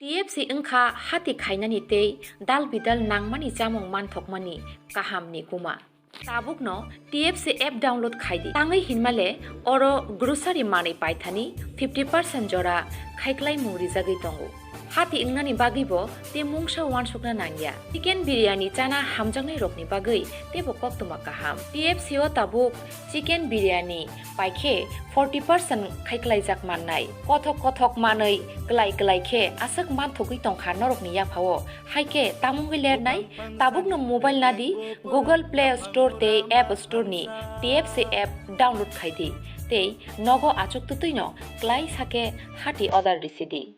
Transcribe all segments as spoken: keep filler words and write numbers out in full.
T F C wngkha hati khainani tei dal bidal nangmani chamung manthokmani kahamni kuma. Tabukno T F C app download khai di. Tangwi hinmale oro grocery manwi paithani fifty percent jora khaiklaimung rijagwi tongo. Hati wngnani bagwibo tei mungsa uansukna nangya. Chicken biryani chana hamjaknairokni bagwi teibo koktwma kaham. T F C o tabuk chicken biryani paikhe forty percent khaiklaijak mannai. Kothok kothok manwi klai klai khe aswk manthogwi tongkha norokni yaphao. Haikhe tamungwi lernai, tabukno mobile nadi Google Play Store tei App Store ni T F C app download khai di tei nogo achuk twtwino klai sakhe hati order risi di.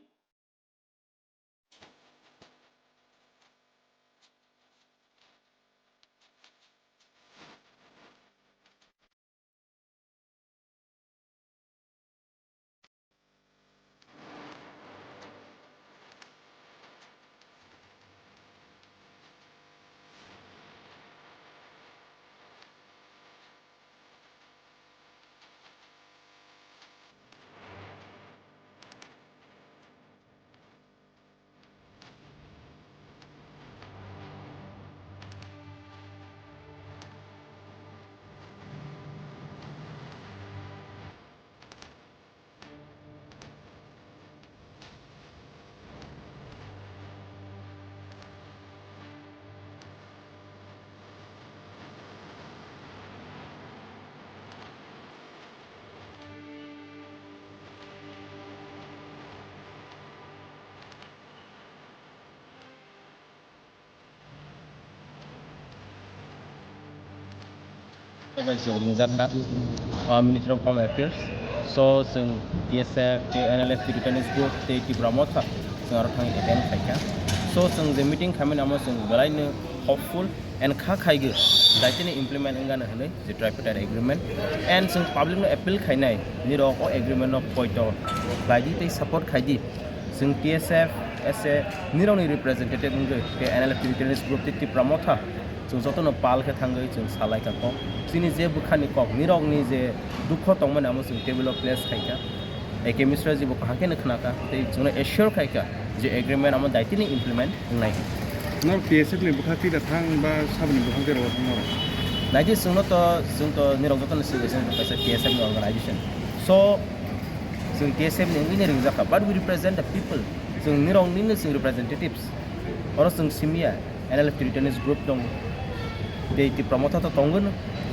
Bai chwng nukjakha, uh, Ministry of Home Affairs. So, chwng T S F, tei N L F Secretaries Group, tei Tipra Motha, chwng aro thangwi attend khaikha. So, chwng je meeting khaimani, amo chwng belaino hopeful and kha khaigo, daitini implement wngano hwnwi je tripartite agreement. And chwng public no appeal khainai, nirok o agreement no poito khlaidi tei support khaidi. Chwng T S F, S A, nirokni representative wngwi, tei N L F Secretaries Group tei Tipra Motha, chwng jotono pal khe thangwi chwng salaikha kok. Chini je bwkhani kok, nirokni je dukho tongmani, amo chwng table o place khaikha. A K Misra jibo kaham kheno khnakha, tei chwngno assure khaikha je agreement amo daitini implement wngnai. Norok T S F ni bwkhak twi da thang ba saboni bwkhak twi rw thang norok? Naidi, chwngno to, chwng to nirok jotono swngwi se kaisa T S F ni organization. So, chwng T S F ni wngwi ni ringjakha, but we represent the people. Chwng nirok nini chwng representatives. Oro chwng simiya, N L F Territories Group tongo. Tei Tipra Motha to tongo no,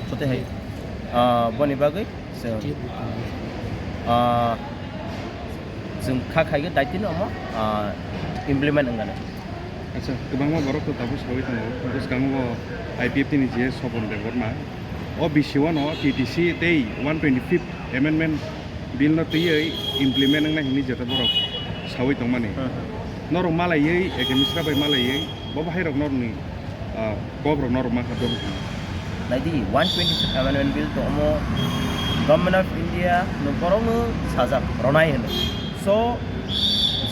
sote hai. Ah, boni bagwi chwng, ah, chwng kha khaigwi daitino omo, ah, implement wngano. Acha, kwbangma borok to tabuk sawi tongo. Bwskango I P F T ni G S Sopon Debbarma. O bisi o no T T C tei one twenty-fifth Amendment Bill no twiwi implement wngnai hwnwi jeta borok sawi tongmani. Hmm. Norok malaiwi, A K Misra bai malaiwi, bo bahai rok norokni, ah, kok rok norok mankha dong. Naidi, one twenty-fifth Amendment Bill to omo Government of India no borok no sajak ronai hwnwi. So,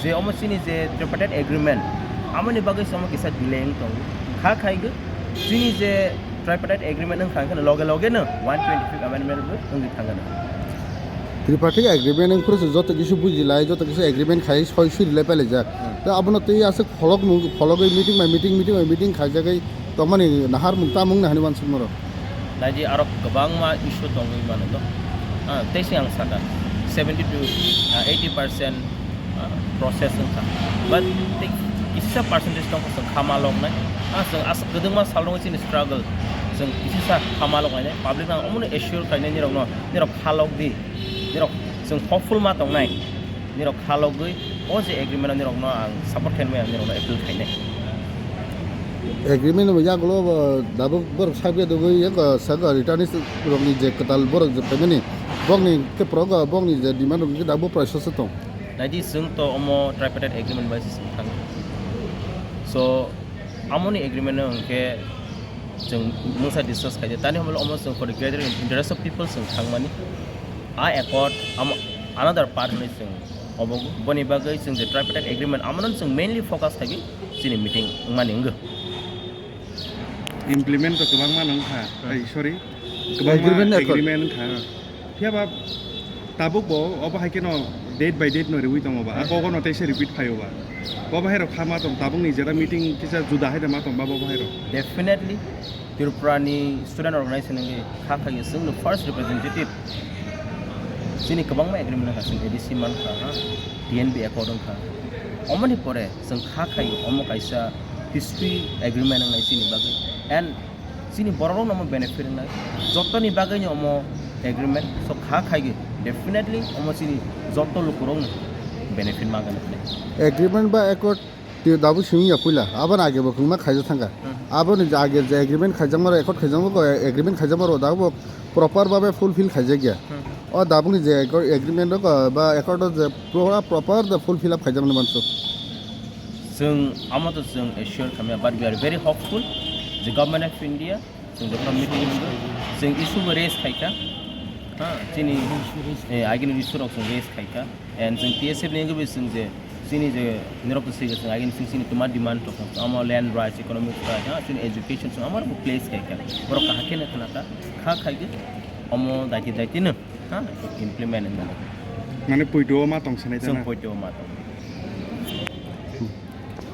je omo chini je tripartite agreement, amoni bagwi se omo kisa delay wng tongo. Kha khaigwi chini je tripartite agreement wngkha, wngkha loge loge no one twenty-fifth amendment bo wngwi thangano. Tripartite agreement wngphuru se joto kisa bujilai, joto kisa agreement khai soi suri lai pailaijak. Hmm. Da abono tei aswk pholok nung, phologwi meeting by meeting, meeting by meeting khaijagwi tongmani nahar mung tamung nahani wansuk norok. Naidi, aro kwbangma issue tongwi mano no. Ah, tei se ang saka seventy to, ah, eighty percent, ah, process wngkha. But tei kisa percentage tongkha chwng kha maloknai. Ah, chwng aswk kwdwngma sal rwngwi chini struggle. Chwng kisa sa kha maloknai. Public no ang omono assure khainai nirokno, nirok kha lokdi. Nirok chwng hopeful ma tongnai. Nirok kha logwi o je agreement o nirokno ang support khainai, ang nirokno appeal khainai. Agreement bo yagulo bo dabuk borok sakya dugwi yak saka returnees rokni je kwtal borok je phaimani bokni khe borok bokni je demand rok khe dabuk process o tong. Naidi, chwng to omo tripartite agreement bai se chwng thang. So, amoni agreement no hwnkhe chwng mungsa discuss khaidi. Tani hwnba omo chwng for the greater interest of people chwng thangmani. A accord amo another part hwnwi chwng obo, boni bagwi chwng je tripartite agreement, amono chwng mainly focus khaigwi chini meeting wngmani wngwi. Implement to kwbangma wngkha. Hmm. Ai, sorry. Kwbangma agreement accord. Agreement wngkha. Hmm. Phiya ba tabuk bo obo hai kheno Date by date no riwi tongo ba. A kogo no teisa repeat phaio ba. Bo bahai rok kha ma tong, tabuk ni jeta meeting kisa juda hai da ma tong ba bo bahai rok. Definitely, Tripura ni student organization ni kha khai chwng no first representative. Chini kwbangma agreement wngkha, chwng A D C mankha, ha, T N B accord wngkha. Omoni pore chwng kha khai omo kaisa history agreement wngnai chini bagwi. And chini borok rokno omo benefit wngnai. Jotoni bagwi no omo agreement, so kha khai definitely omo chini joto lukurokno benefit manwi. Agreement ba accord Tei dabu simi ya puila, aboni age bo kwbangma khaijak thangkha. Hmm. Aboni je age je agreement khaijakma rok, accord khaijakma rok, agreement khaijakma rok dabu bo proper babe fulfill khaijakya. Hmm. O dabuni je accord, agreement rok, ba accord rok je pro-, proper je fulfill up khaijakmani mansu. Chwng amo to chwng assure khamya, but we are very hopeful the Government of India Chwng jokhon meeting wngwi chwng issue bo raise khaikha. Ha, chini, eh, agini issue rok chwng raise khaikha. And chwng T S F ni wngwi chwng je chini je nirok to sigi chwng agini chwng chini tuma demand rok amo land rights, economic rights, ha, chini education chwng amo rok place khaikha. Borok kaham khe khna kha, kha khaigwi omo daiti daiti no, ha, implement wngwi. Mane poito ma tong sanai Chwng jana. Poito ma tong.